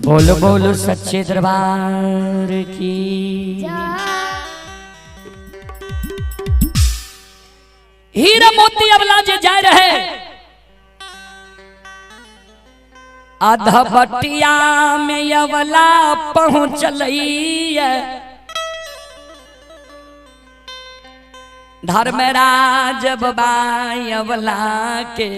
बोलो बोलो सच्चे दरबार की। हीरा मोती अबला जे जाय रहे आधा बटिया में अबला पहुँचलैया। धर्मराज बाबा अबला के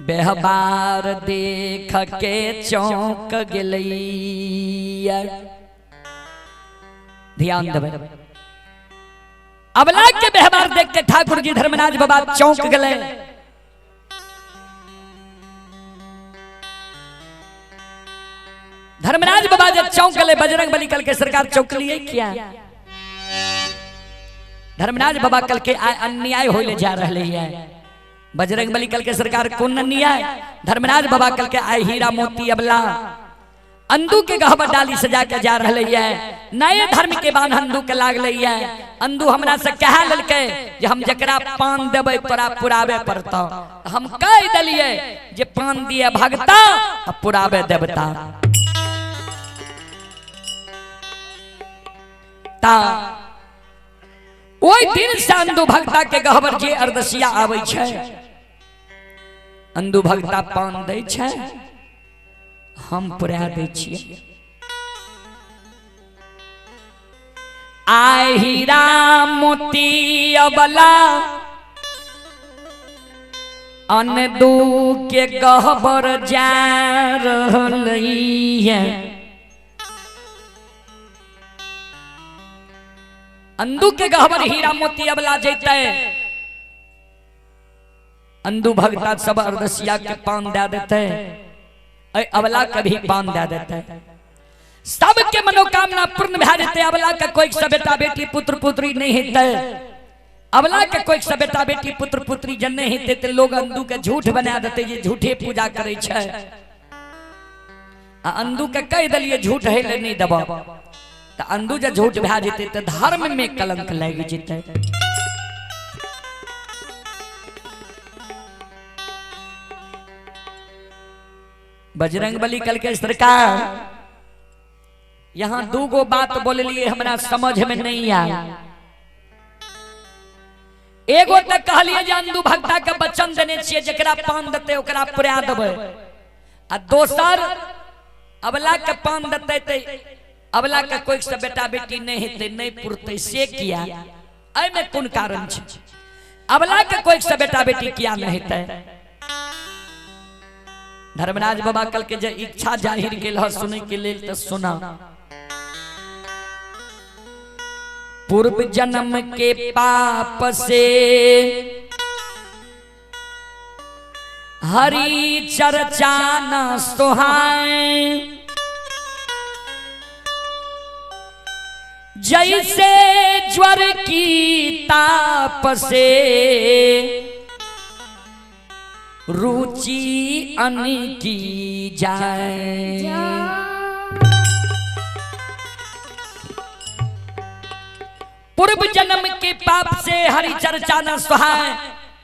व्यवहार देख के चौंक गेलैया। ध्यान देबै, अबला के व्यवहार देख के ठाकुर जी धर्मराज बाबा चौंक गेलै। धर्मराज बाबा जब चौंक गेलै, बजरंग बली कल के सरकार चौंकलिए क्या? धर्मराज बाबा कल के अन्याय होले जा रहे है। बजरंग बली कल के सरकार कौन अन्याय? धर्मराज बाबा कल के आए हीरा मोती अबला अंदू के गहबर डाली सजा के जा रहे है। नए धर्म के बान अंदू के लागल है। अंदू हमरा से कह ललकै जे हम जकरा पान देबै तोरा पुरावे पड़तौ। हम कह देलिए जे पान दिए भगता आ पुरावे देवता। ता ओहि दिन से अंदू भगता के गहबर जे अरदसिया आबै छै, अंदू भगता पान दै छै, हम पुरा दै छियै। आइ हीरा मोती अबला अंदू के गहबर जा रहलैया। अंदू के गहबर हीरा मोती अबला जैते, अंदू भगता सब अरदसिया के पान दे देते, अबला के भी पान दे देते, सबके मनोकामना पूर्ण भए जेतै। अबला के कोई सब बेटा बेटी पुत्र पुत्री नहीं हेतै, अबला के कोई सब बेटा बेटी पुत्र पुत्री जन नहीं हेतै ते लोग अंदू के झूठ बना देते जे झूठे पूजा करै छै। आ अंदू के कहि देलियै झूठ है ले नहीं देबऽ, त अंदू जे झूठ भए जेतै त धर्म में कलंक लागि जेतै। बजरंग बली कल के सरकार यहाँ दूगो बात बोललिए हमरा समझ में नहीं आया। एगो तक कहलिए जे अंदू भगता के वचन देने छियै जकरा पान देतै ओकरा पुरा देबै, आ दोसर अबला के पान देतै ते अबला के कोई से बेटा बेटी नहीं हेतै, नहीं पुरतै, से किया? एहिमे कोन कारण छै? अबला के कोई से बेटा बेटी किया नहीं हेतै? धर्मराज बाबा कल के जे इच्छा जाहिर केल ह सुनै के लेल त सुना। पूर्व जन्म के पाप से हरि चर्चा न सुहाए, जैसे ज्वर की ताप से रुचि अन की जाए। पूर्व जन्म के पाप से हरि चर्चा न सुहाए,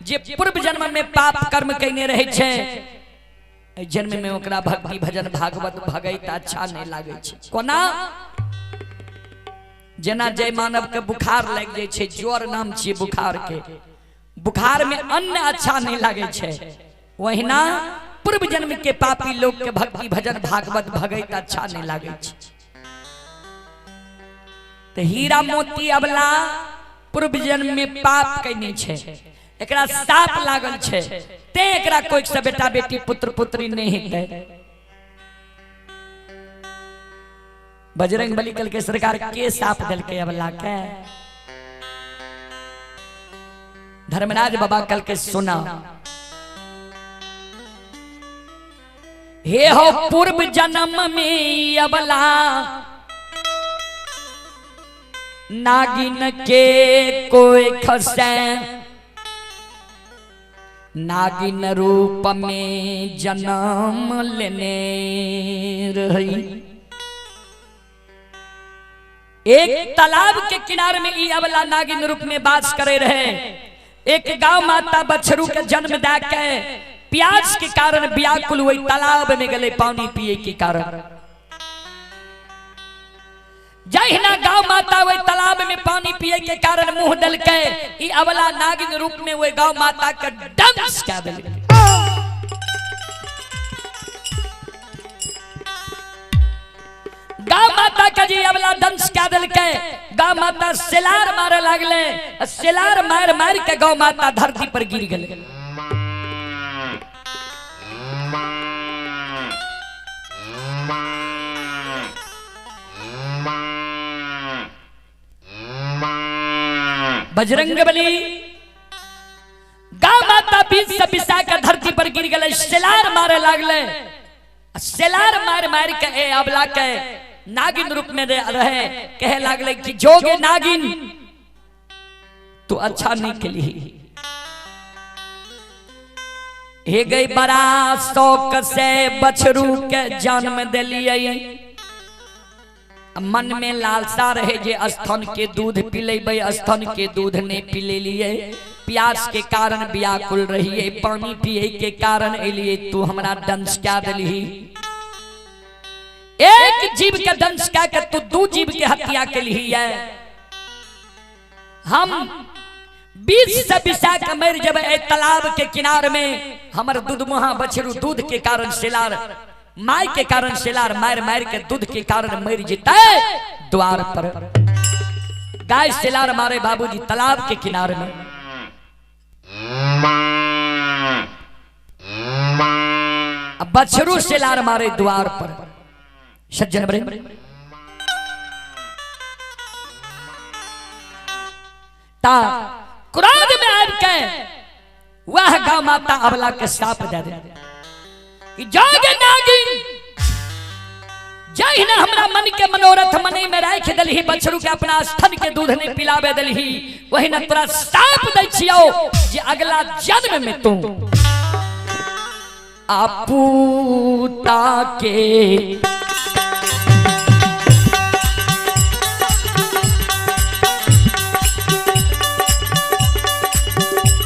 जे पूर्व जन्म में पाप कर्म कयने रहे छै, एहि जन्म में ओकरा भक्ति भजन भागवत भगैत अच्छा नहीं लागै छै। कोना? जेना जय मानव के बुखार लागि जाइ छै, ज्वर नाम छियै बुखार के, बुखार में अन्न अच्छा नहीं लागै छै, वहिना पूर्व जन्म के पापी लोग के भक्ति भजन भागवत भगैत अच्छा नहीं लागै छै। तो हीरा मोती अबला पूर्व जन्म में पाप कयने छै, एकरा साप लागल छै, तें एकरा कोई से बेटा बेटी पुत्र पुत्री नहीं हेतै। बजरंग बली कल के सरकार के साप देलकै अबला के? धर्मराज बाबा कल के सुना, हे हो पूर्व जन्म में अबला नागिन के कोई खसे, नागिन रूप में जन्म लेने रही। एक तालाब के किनारे में ई अबला नागिन रूप में वास करे रहे। एक गांव माता बछरू के जन्म दे के प्यास के कारण व्याकुल वही तालाब में गले पानी पिए के कारण। जहिना गाँव माता वही तालाब में पानी पिए के कारण मुंह दलके, ई अबला नागिन रूप में वही गाँव माता के डंस कह देलकै। गाँव माता के जी अबला डंस कह देलकै, गाँव माता सेलार मारे लागले, सेलार मार मार के गाँव माता धरती पर गिर गेलै। बजरंग बली गाँव माता बीच से बिसा के धरती पर गिर गए, सेलार मारे लागले, सेलार मार मार के ए अबला के नागिन रूप में रहे, कहे लागले कि जोगे नागिन तू अच्छा नहीं के लिए, हे गई बड़ा शौक से बछरू के जन्म दिलिए, मन में लालसा रहे जे स्तन के दूध पिलेबै, स्तन के दूध नहीं पिलेलिए, प्यास के कारण व्याकुल रहिए, पानी पिए के कारण एलिए, तू हमरा दंश क्या दिलही। एक जीव के दंश क्या के तू दू जीव के हत्या के लिए। हम 20 से बिसा के मर जब ए तालाब के किनार में, हमर दूध मुहा बछरू दूध के कारण सेलार my के कारण सेलार मार मार के दूध के कारण मर जते द्वार पर। गाय सेलार मारे बाबूजी तालाब के किनारे में। अब बछरू सेलार मारे द्वार पर। सज्जन बड़े ता क्रोध में आब के वह गौ माता अबला के साप दे दे कि जागे नागिन, जहिना हमरा मन के मनोरथ मने में राख दलही, बछरू के अपना स्तन के दूध नहीं पिलावे दलही, वही न तोरा साप दै छियौ जे अगला जन्म में तू आपूता के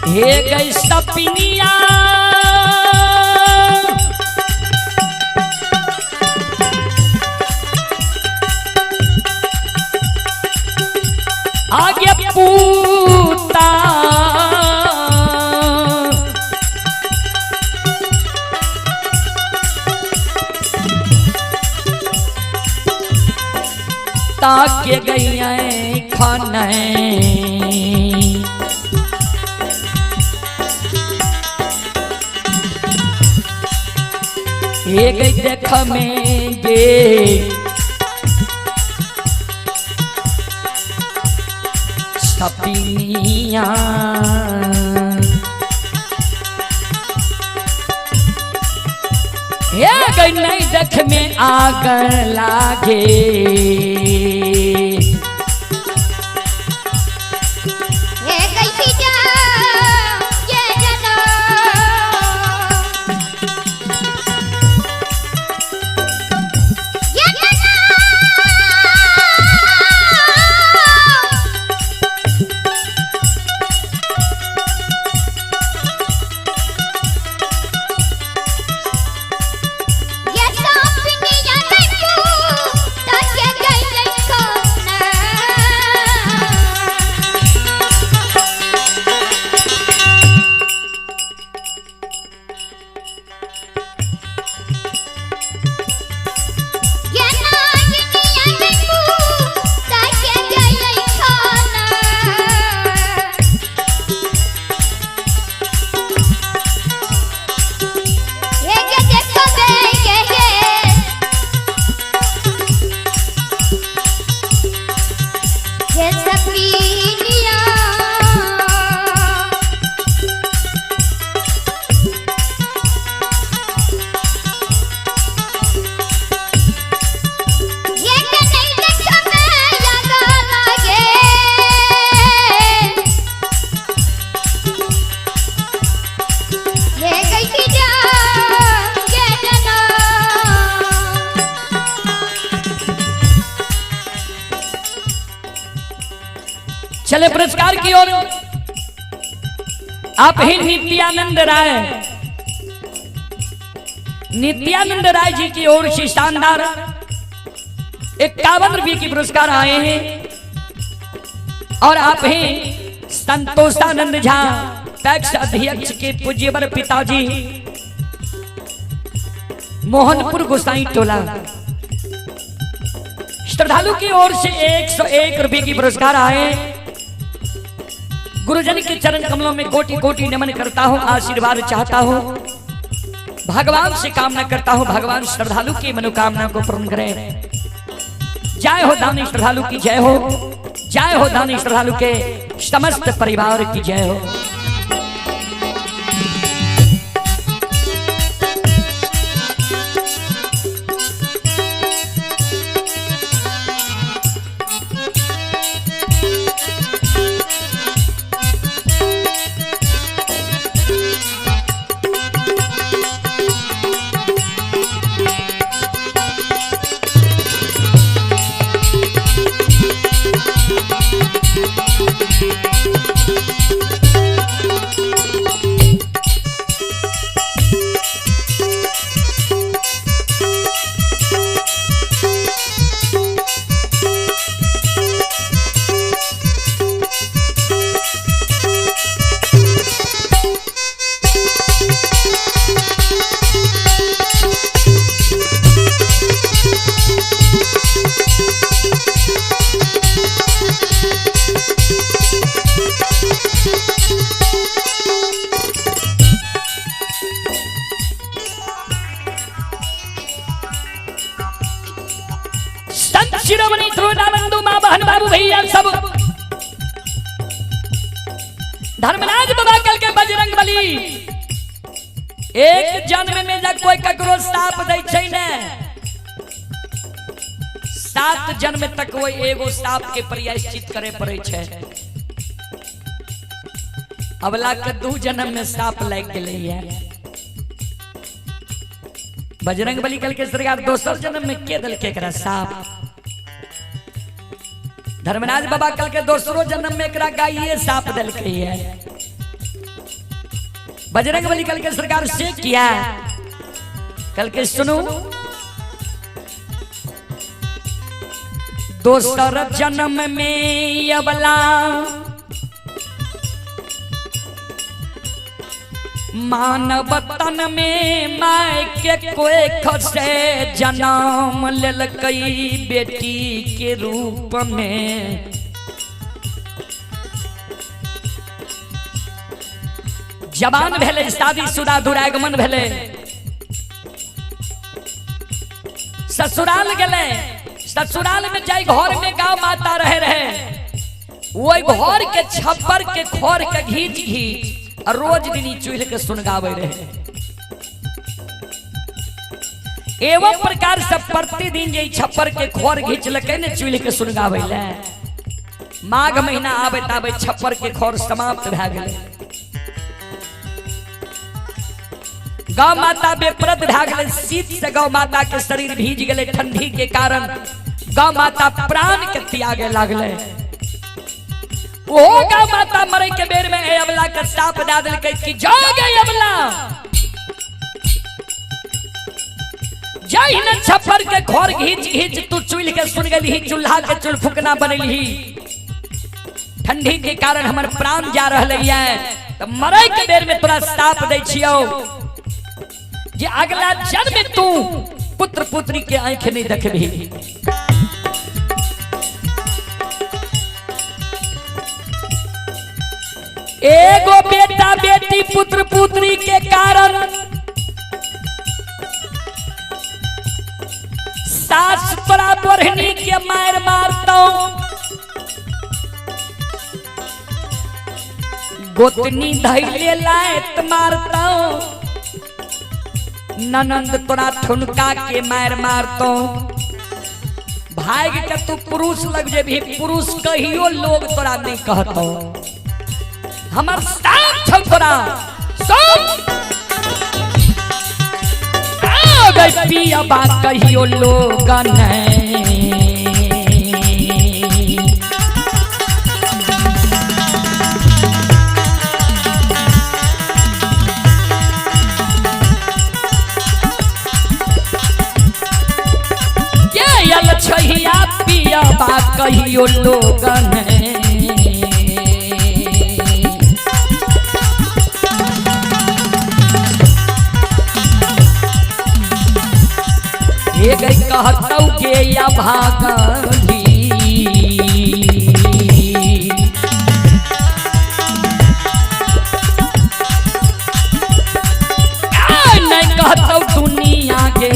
हे गई सपनिया आगे पूता ताके गई खाने एक देख में गे सपनिया हे गई नहीं देख में आग लागे। चले पुरस्कार की ओर। आप ही नित्यानंद राय नित्यानंद राय जी की ओर से शानदार 51 रुपये की पुरस्कार आए हैं। और आप हैं संतोषानंद झा, पैक्स अध्यक्ष के पूज्यवर पिताजी, मोहनपुर गोसाई टोला। श्रद्धालु की ओर से 101 रुपये की पुरस्कार आए। गुरुजन के चरण कमलों में कोटि कोटि नमन करता हूं, आशीर्वाद चाहता हूं, भगवान से कामना करता हूं, भगवान श्रद्धालु की मनोकामना को पूर्ण करें। जय हो दानी श्रद्धालु की जय हो, जय हो दानी श्रद्धालु के समस्त परिवार की जय हो। संत शिरोमणि बंधु माँ बहन बाबू भैया सब धर्मराज बाबा कल के बजरंग बली एक जन्म में जब कोई ककरो साप दै छै ने, 7 जन्म तक वो एगो साप के प्रायश्चित करे पड़े छै। अबला के 2 जन्म में साप लाग गेलै है। बजरंग बली कल के सरकार दोसर जन्म में के दल के एकरा साप। धर्मराज बाबा कल के दोसरो जन्म में एकरा गाइये साप दल के है। बजरंग बली कल के सरकार से किया कल के सुनू, दोसर जन्म में अबला मानव तन में my के कोई खसे जन्म लेलकई बेटी के रूप में। जवान भेले, शादीशुदा दुरागमन भेले, ससुराल गेले। ससुराल में जाई घर में गाँव माता रहे रहे, वही घर के छप्पर के खोर के घींच घींच रोज दिन चूल्ह के सुनगावे रहे। एवं प्रकार से प्रतिदिन जे छप्पर के खोर घिंचलकै ने चूल्ह के सुनगावे ले, माघ महीना आबैत आबैत छप्पर के खोर समाप्त भए गेलै। गौ माता बेप्रद भए गेलै, शीत से गौ माता के शरीर भीज गेलै, ठंडी के कारण गौ माता प्राण के त्यागे लागलै। ओ गौ माता मरे के बेर में ए अबला के साप दए देलकै कि जा गई अबला, जाहि न छप्पर के खोर घींच घींच तू चूल्ह के सुन गेलही, चूल्हा के चूल फुकना बनेलही, ठंडी के कारण हमर प्राण जा रहलै है, त मरे के बेर में तोरा साप दै छियौ जे अगला जन्म तू पुत्र पुत्री के आंख नहीं देखबही। एगो बेटा बेटी पुत्र पुत्री के कारण सास तोरा बोढ़नी के मार मारतौ, गोतनी धैले लात मारतौ, ननंद तोरा ठुनका के मार मारतौ। भाग के तू पुरुष लग जेबही, पुरुष कहियो लोग तोरा नहीं कहतौ, हमर साथ छौ तोरा सब आ गई पियबा कहियो लोग नहीं। कहियो लोगन। हे गई कहतौ के या भागली नहीं कहतौ दुनिया के।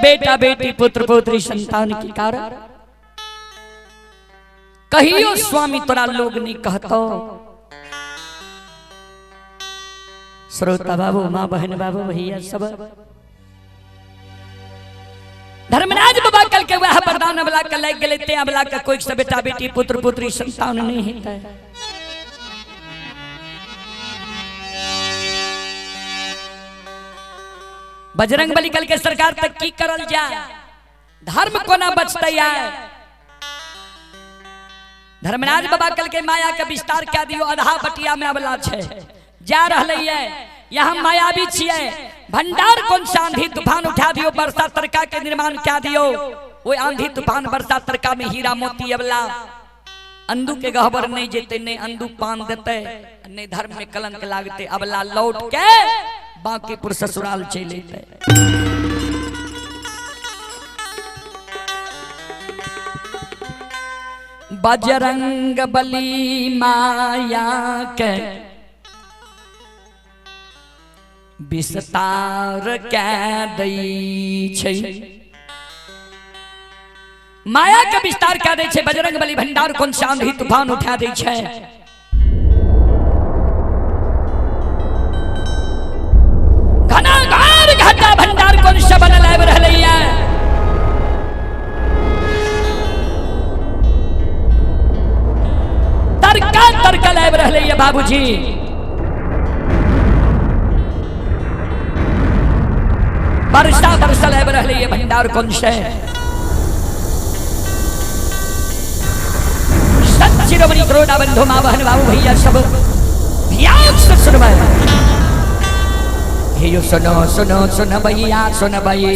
बेटा बेटी पुत्र पुत्री संतान के कारण कहियो स्वामी तोरा लोग नहीं कहतो। श्रोता बाबू, माँ बहन बाबू, भैया सब, धर्मराज बाबा कल के वह वरदान अबला के लग गेले ते अबला के कोई से बेटा बेटी पुत्र पुत्री संतान नहीं हेतै। बजरंग बली कल के सरकार तक की करल जाए, धर्म कोना बचतै आए। धर्मराज बाबा कल के माया के विस्तार क्या दियो, आधा बटिया में अबला छे जा रहलै है, यहाँ मायावी छियै। भंडार कौन सा आंधी तूफान उठा दियो, बरसा तरका के निर्माण क्या दियो, वो आंधी तूफान बरसा तरका में हीरा मोती अबला अंदू के गहबर नहीं जेते, नहीं अंदू पान देते, नहीं धर्म में कलंक लागते, अबला लौट के बांकीपुर ससुराल चले लेते। बजरंग बली माया के विस्तार कै दै छै, माया के विस्तार कै दै छै। बजरंग बली भंडार कौन सा आंधी तूफान उठा दै छै। घनाघार घाटा भंडार कौन सा बनल आबि रहलैया। तड़का तड़कल आबि रहलैया बाबूजी। वर्षा बरसल आबि रहलैया भंडार कौन से। सत शिरोमणि क्रोडा बंधु माँ बहन बाबू भैया सब ध्यान से सुनबै। हे यो सुनो सुनो सुन भैया सुन भई।